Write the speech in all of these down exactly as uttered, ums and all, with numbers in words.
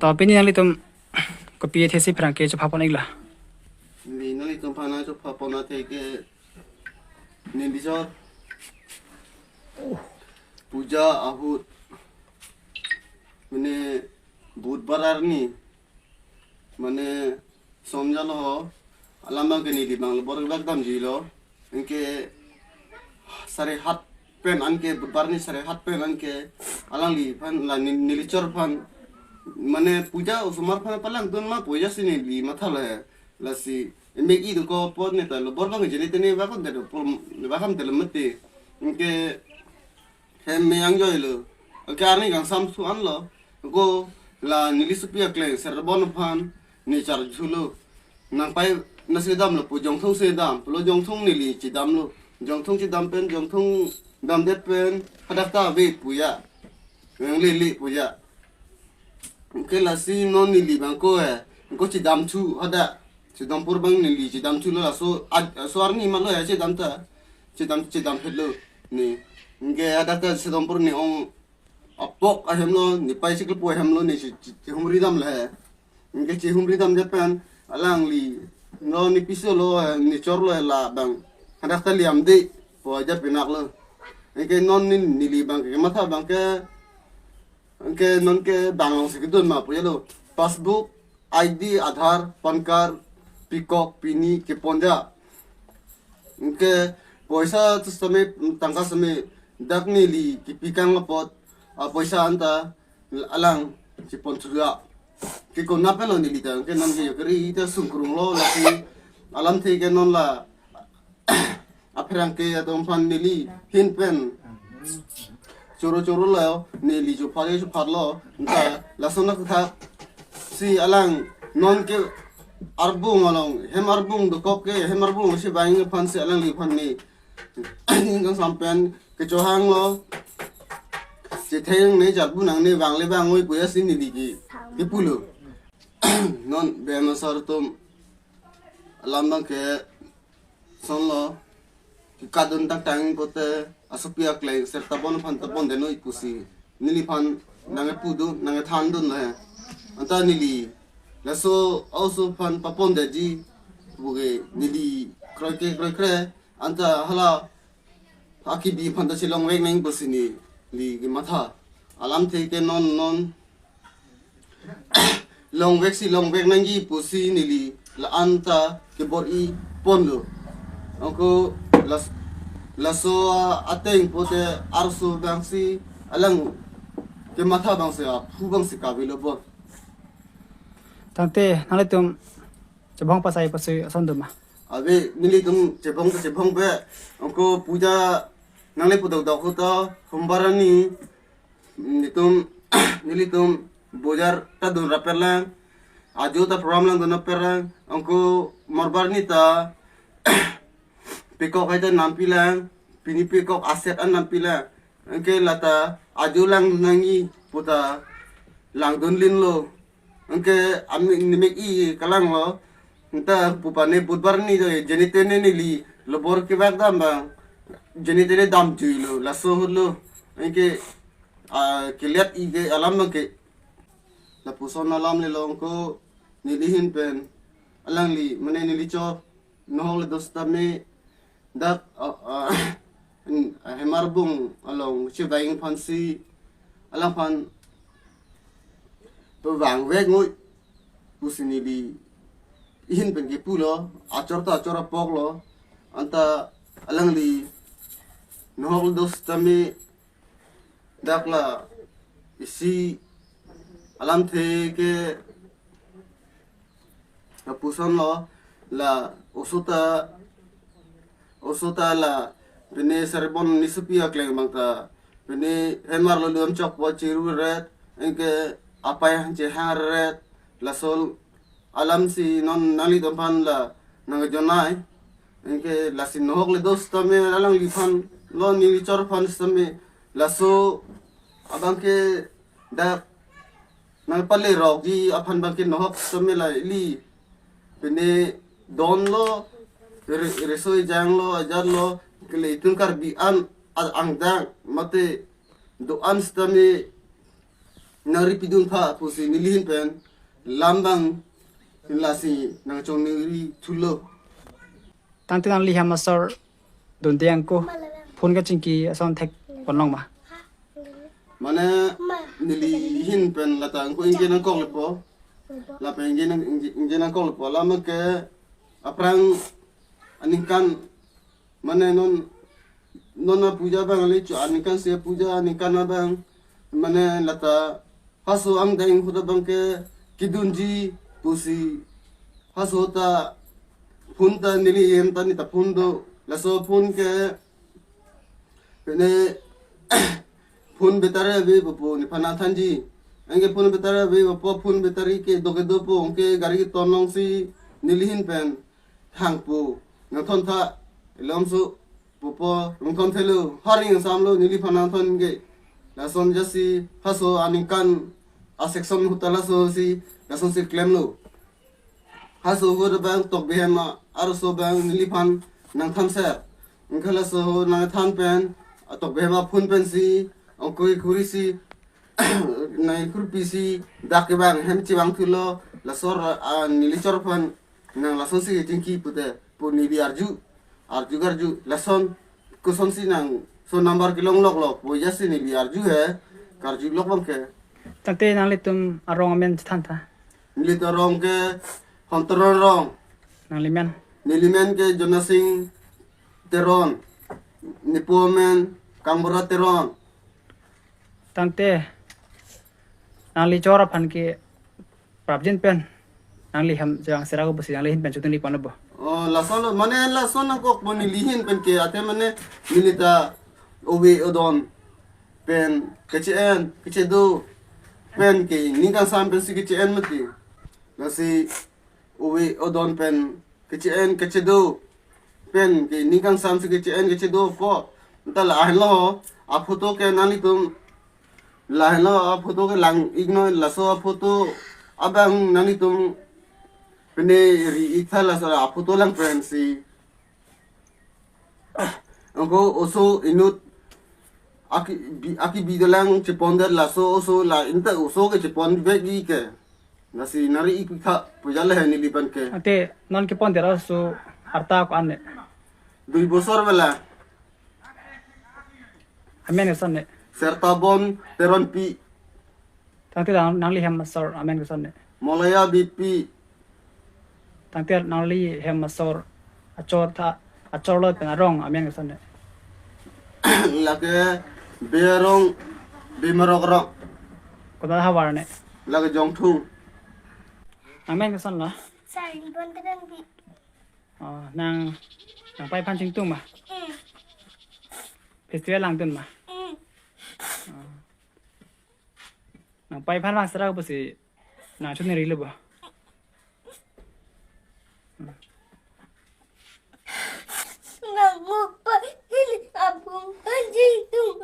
To pini nanglitum kopi athesi pherangke chopha pon-iklo? Neli nanglitum aphan chopha pon athe ke neli chor puja ahut mane Budhbar arni mane sonjalo ho alam abang ke neli abang lo bor bak damjuilo. Anke sare hat pen anke Budhbar arni sare hat pen anke alangliphan la ni- neli chor aphan mane puja osomar aphan palangdun ma puja si neli mathalo he. Lasi emek-i dokok apot ne ta lo bor abang jeni tene bakam telo pul bakam telo mati. Anke hem me angjoilo. Anke arni kangsam su-anlo. Anke la neli sopi akleng Serbon aphan ne charjulo. Nangpai nasi damlo pu Jongthong si dam. Pulo Jongthong neli chidamlo. Jongthong chidam pen Jongthong damdet pen hadak ta ave puja. Yang lili puja. Anke lasi non neli abang ko he. Anke chidamthu hadak. Chidamthu abang neli chidamthulo laso ad- so arni malo he chidam ta. Chidam chidam phelo ne. Anke hadak ta chidamthu ne ong apok ahemlo, ne pai chiklo pu ahemlo ne chi- chi- chihumri damlo he. Anke chihumri damdet pen alangli no ne pisolo he, ne chorlo he la abang. Hadak ta liamde pu aja pinaklo. Anke non ne neli abang ke matha abang ke anke non ke bang along si kedun ma pujalo. Passbook, I D, Aadhaar, PAN card, pikok, pini, kepon ja. Anke poisa tu sitame tangka sitame dak neli kepikang apot apoisa anta alang chepon thuja. Ke konat pen lo neli ta, anke non ke yokeri ta sungkrunglo lasi alamthe ke non la apherangke atum aphan neli ahin pen choro choro lo, neli chopha chopha lo, anta lason athak si alang non ke arbung along, hem arbung dokok ke, hem arbung si bang aphan si alangliphan ne ning kangsam pen kechohanglo, chetheng ne chatbu nangne bang le bang oi puja si neli ke kepulo. Non bema sar atum alam abang ke sonlo, kekadun tangtang pote asopi akleng Serbon aphan ta pondetnoi pusi neliphan nangkepu do, nangkethan dunlo he. Anta neli laso a-oso aphan papondetji puke neli kroike kroikre anta hala akibi aphan ta chelongvek nang pusi neli kematha. Alamthe ke non non longvek si longvek nangji pusi neli la-an ta kebor-i ponlo. Anke las- laso ateng pote arso abang si alang kematha abang si aphu abang si kavelo bon. Tangte nanglitum chebong pasai pasui ason do ma? Ave, nelitum chebong ta chebong pe. Anke puja nangli pu dokdok ahut ta Hombar arni nelitum nelitum bojar ta dun rap-et lang, ajo ta program langdun rap-et lang, anke Morbar arni ta pikok hai ta nampi lang, pini pikok aset an nampi lang, anke lata ajo lang nangji pu ta langdun linlo. Anke ami nemek-i kalanglo. Anta pupa ne Budhbar arni do jeni tene neli lo bor kevak dam abang. Jeni tene damjuilo laso ahut lo. Anke ah, keliat-i ke alam abang ke lapuson alam le long ko neli ahin pen alangli mane neli chor nohok le do sitame dak ah, ah, hem arbung along chevang aphan si alangphan pevangvek noi pusi neli ahin pen kepulo, achor ta achor apoklo, anta alangli nohok le do sitame dak la isi alamthe ke lapuson lo, la oso ta oso ta la pine Serbon nesopi akleng abang ta pine hem arlo lum chokpo chiru ret, anke apai hanje hang ret, laso alam si non nanglitum aphan la nangjonai. Anke lasi nohok le do sitame alangliphan lo neli chor aphan sitame laso abang ke dak nangpale rokji aphan abang ke nohok sitame la ili pine don lo, re- resoi jang lo, ajat lo, kele itum Karbi an a- angdeng mate do-an sitame nangri pidun tha pusi nelihin pen lam abang lasi nangchongningri thulo. Tangte nangli hem asor dunde ako phone kachingki ason thek ponlong ma? Mane nelihin pen lata angko ingke nangkok lepo. Lapen ingke nang, ingke, ingke nangkok lepo. Lama ke aphrang aningkan, mane non, non apuja abang le cho aningkan si apuja aningkan abang. Mane lata haso angdeng ahut abang ke kedunji pusi haso ta phone ta neli hem ta neta phone do. Laso phone ke pine phone battery ave pupo nephan nangthanji. Anke phone battery ave pupo, phone battery kedo kedo pu anke gari keton alongsi nelihin pen hangpo nangthon tha, ilomso pupo nangthon thelo, haring samlo neliphan nangthon ke. Lason jasi haso aningkan a section ahut ta laso si, lasonsi klemlo. Haso ahut abang tok behem a, arloso abang neliphan nangthanser. Anke laso nangthan pen, a tok behem a phone pensi, angko ikhuri si, nang ikhurpi si, dak ke abang hem chevang thulo, laso ra, a, neli chor aphan nang lasonsi chingki pute, pu neli arju, arju karju, lason, kosonsi nangso number kelong loklo, pu jasi neli arju he, karju lok abang ke. Tangte nanglitum arong amen chethan tha. Nelitum arong ke Honteron Rong. Nanglimen? Nelimen ke Jonasing Teron. Nepo amen Kangbura Teron. Tangte nangli chor aphan ke prapjin pen nangli hem chevang sera ko pusi nanglihin pen chotun li pon bo? Oh, lason lo, mane lason nangkok pon nelihin pen ke, ate mane nelita ove odon pen keche-en kechedo pen ke ning kangsam pensi keche-en mati. Lasi ove odon pen keche-en kechedo pen ke ning kangsam si keche-en kechedo po. Nta lahenlo, a photo ke nanglitum, lahenlo a photo ke lang-iknon, laso a photo abang nanglitum pine ri-ik tha, laso a photo lang pensi. Angko oso inut aki bi, aki bi dolang chepondet, laso oso la inte oso ke chepon vek-ik ke. Lasi nangri-ik tha pu jale he neliphan ke. Ate non kepondet oso arta ko-an ne? Dui bosor bela. Amen koson ne? Sertabon Teronpi. Tangte nang, nangli hem asor amen koson ne? Molaya Beypi. Tangte nangli hem asor, achor tha, achor lo pen arong amen koson ne? Lake Bey Rong, Bey Marok Rong. Kota havar ne? Lake Jongthung. Amen koson lo? Sarin pon kedang bi. Oh, nang, nangpai aphan chingtung ma? Hmm. Festival langdun ma? Hmm. Oh. Nangpai aphan vang sera pusi nangchoningri lo bo? Nang mo pa ili abung anjing tung.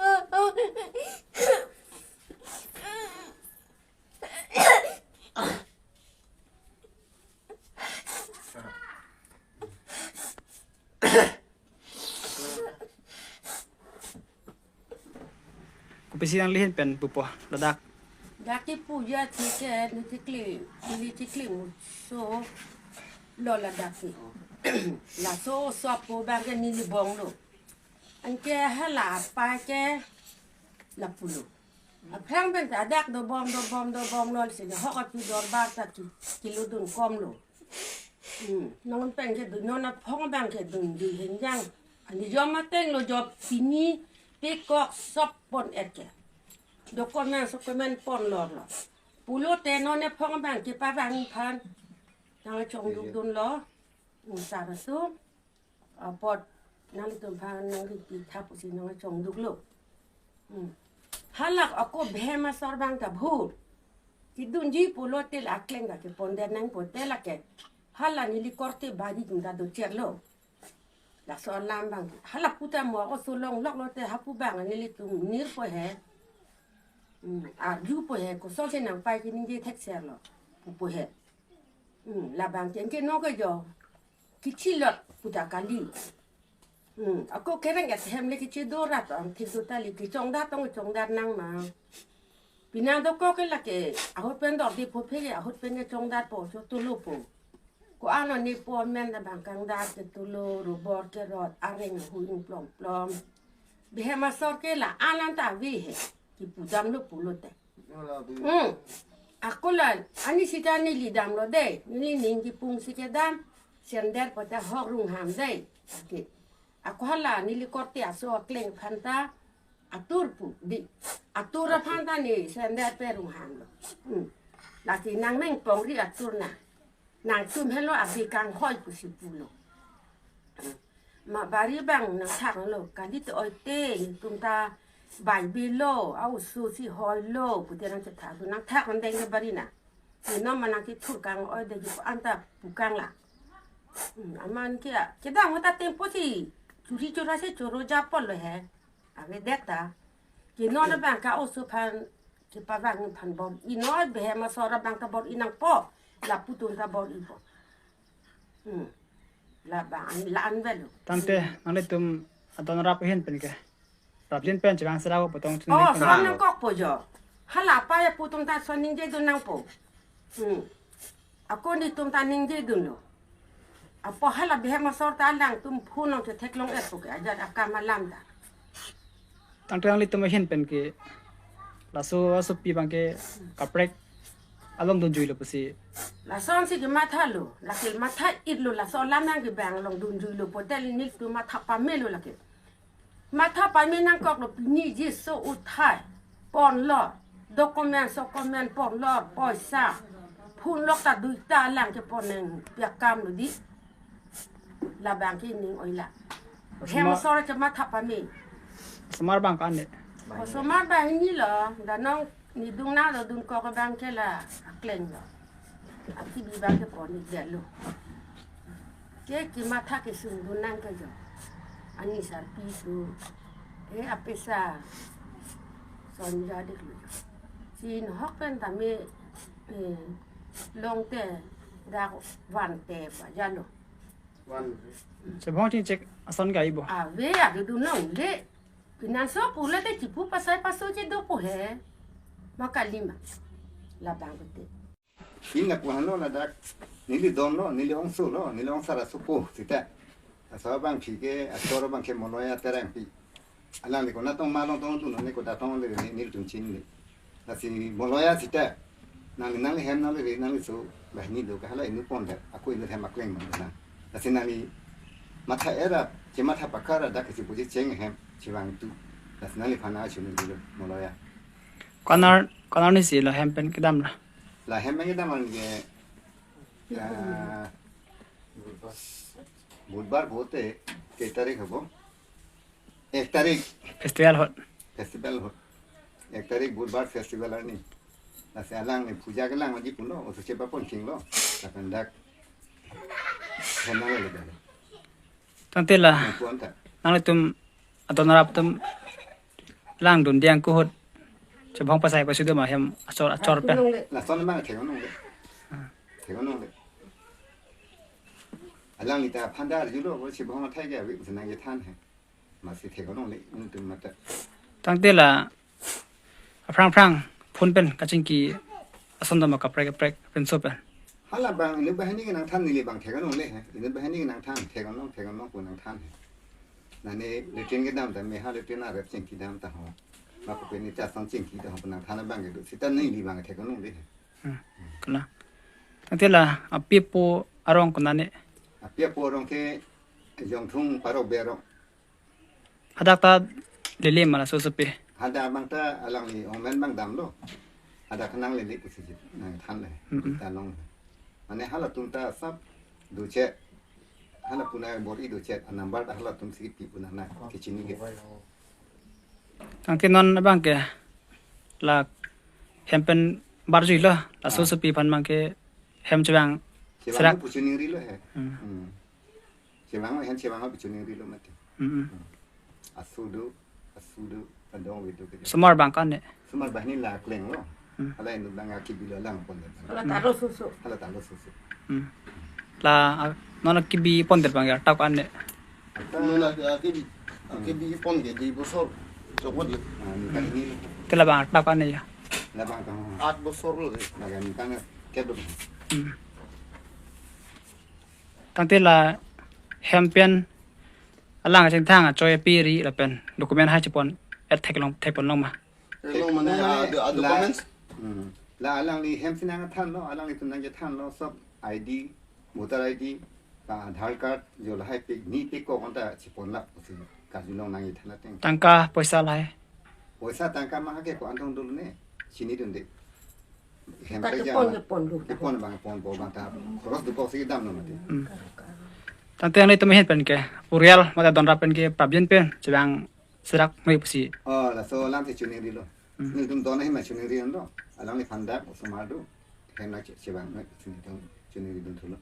Kopisi nanglihin pen pupo ladak? Dak ke puja thike neli chikli, neli chikli muso lo ladak ke. Laso oso apo abang ke neli bonglo. Anke hala apa ke lapulo. Aphrang pen ta dak dobom dobom dobom lo si hok api dorbar ta ki, kelodun komlo. Hmm, non pen kedun, non aphong abang kedun dui henjang. Anijom ateng lo, jop pini pekok sop pon-et ke. Document sokumen pon lor lo. Pulote non aphong abang ke parang aphan nang chongdukdunlo. Hmm, sar atum. Apot nanglitum aphan nangri-ik tha pusi nangchongduklo. Hmm. Hala ako behem asor abang ta bhur. Kedunji pulote la akleng ta kepondet nangpo te lake. Hala neli korte bari atum ta docherlo. Laso alam abang. Hala puta mo ako solong lok lote hapu abang nelitum nirpo he. Hmm. Arjupo he. Kosonsi nangpai keningje thekserlo, pupo he. Hmm. Labang ke anke no ke jo. Kechilot puta kali. Hmm, ako kereng et hem le kechedo rat ang thik do tali, kechongdat tong chongdat nang ma. Pini dokok ke lake ahut pen dor di po phe ke ahut pen ke chongdat po cho tulo po. Ko ano ni po men na bang kangdat ke tulo rubor ke rot areng hui plom plom. Behem asor ke la anan ta ave he. Kipudam lo pulote. Hmm. Ako la ani sita neli damlo de. Neli ning kipung si kedam. Sender pata hok rungham de. Ake. Ako hala neli korte aso akleng aphan ta atur pu di. Atur aphan ta ne sender pe rungham lo. Hmm. Lasi nang meng pongri atur na. Nangtum helo abi kanghoi pusi pulo. Ma bari bang nangthak lo, kali te oi te, tum ta bai bilo, au su si hoi lo, pute nangchetha tu nangthak mandeng ke bari na. Ni nom ma nangkithur kang oi de ji pu anta pukang la. Hmm, aman ke, kedang ta tempo si, churi chura si choro japol lo he. Ave det ta. Ke non abang ka oso aphan, ke pavang aphan bor. Ino behem asor abang ta bor-i nangpo. Lapu atum ta bor-i po. Hmm. La bang, la an velo. Tangte, nanglitum adon rap ahin pen ke. Rap jin pen chevang sera ko potong chun Oh, pen. Son nangkokpo jo. Hala pa ya pu atum ta son ningjedun nangpo. Hmm. Ako netum ta ningjedunlo. Apo hala behem asor ta alangtum phone nangchetheklong-et po ke ajat akam alam ta. Tangte nanglitum ahin pen ke laso asopi abang ke kaprek along dunjui lo pusi. Lason si kematha lo, lake matha-et lo, laso alam nang ke bang along dunjui lo, potel netum matha pame lo lake. Matha pame nangkok lo, niji so uthai ponlo, document socument ponlo, poisa phone lok ta duita alang ke pon nang pi akam lo di. Labang ke ning oi la. Hem Osomar, asor ke matha pame. Osomar abang ko-an ne? Osomar abang ni lo, danong ni dung na lo dunkok abang ke la akleng lo. Akibi abang ke pon ni dia lo. Ke kematha kesung dun nang ke jo. Ani sarpi su. Eh, apesa. Son ja dik lo jo. Chin hok pen tame, eh, long te dak van te pa ja lo. Wan. Chevong chingchek ason ga-i bo. Ave, ave dunlongle. Pinanso pule te chipu pasai paso che dopo he. Ma kali ma. Labang ke te. Pin lapu-an lo ladak. Neli don lo, neli ongso lo, neli ongsar asopo sita. Aso abang phi ke, asor abang ke Moloya Terangpi. Alangli konat tong ma along tong dun, ne kodak tong le ne, nelitum chinine. Lasi Moloya sita. Nangli, nangli hem nangli re, nangli so, banghini do ke hala inut pon det. Ako inut hem akleng ma nang. Lasi nangli matha era, chematha pakar dak kesi puji cheng hem, chevang tu. Lasi nangliphan nangchini dilo, Moloya. Ko-an, ko-an arni si la hem pen kedam la? La hem pen kedam an ke, ya, Budbar bote, ke tarik hobo? Ek tarik. Festival ahut. Festival ahut. Ek tarik Budbar festival arni. Lasi alangli puja kelang maji pulo, oso chepa pon chinglo. Lapen dak hem nangle le dalo. Tangte la. Nang kuan ta. Nanglitum adon rap atum langdun diang ko ahut. Chevong pasai pasu do ma hem asor asor pen. Lason abang thek-o nongle. Ah. Thek-o nongle. Alangli ta phanda arjulo, bo chevong athai ke ave, usi nangchethan he. Masi thek-o nongle, nelitum matha. Tangte la, aphrang aphrang, phone pen, kachingki, ason doma kaprek kaprek, penso pen. Hala bang, inut banghini kenangthan neli bang thek-o nongle he. Inut banghini kenangthan, thek-o nong, thek-o nong pu nangthan he. Nane latrine kedam ta, me ha latrine arep chingki dam ta ho. Ma ko pen ni ta son chingki ta ho, pu nangthan abang ke do. Sita neli bang thek-o nongle he. Hmm, kena. Tangte la, api apo arong ko-an ne? Api apo arong ke Jongthung Parok Bey arong. Hadak ta lele ma laso asopi? Hadak abang ta alangli omen abang damlo. Hadak kenanglele pusi nangthan le. Mm-mm. Ta long. Mane halatum ta sab dochot. Hala pu nang bor-i dochot. A number ta halatum si pi pu nang na. Kechini ke. Tangte non abang ke la hem pen barjuilo, laso Ah. asopi aphan abang ke hem chevang. Chevang serak. Pu chuning rilo he. Hmm. Hmm. Chevang hem chevang pu chuning rilo mati. Hmm. Hmm. Asu do, asu do, adong ave do ke. Osomar abang ko-an ne? Osomar banghini la akleng lo. Hmm. Hala inut abang akibi lo lang pon. Hala talo susu. Hala talo susu. Hmm. La, ah, non akibi pondet abang ya, arta ko-an ne? Arta. Non aki-, akibi, akibi pon ke di bosor. Chokot le. Ah, ni banghini. Te la abang arta ko-an ne ya? Labang tang. Aat bosor lo de. Laga ni tang kep lo. Hmm. Tangte la hem pen alang chingthang achoipi ri lapen document hai chepon et theklong thekponlong ma. Theklong mane, mane a do-, a la documents? Hmm. La alangli hem si nangthanlo, alanglitum nangchethanlo, sob I D, voter I D, pa Aadhaar card, jo lahai pik, ni pik ko konta chepon lap, si karjulong nangthan ateng. Tangka poisa lahai. Poisa tangka ma ke ko-an tong dolo ne, chinidunde. Hem ta pe jang kepon, la kepon lo. Kepon bang ponpo bang ta, khoros dokok si damlo mati. Hmm. Tangte nanglitum ahin pen ke, purial mate donrap pen ke, prapjin pen, chevang serak noi pusi. Oh, laso alam si chiningrilo. Hmm. Nelitum don ahin ma chiningri do. Alangliphan dak osomar do. Hem na che-, chevang noi pusi nelitum chiningridun thulo.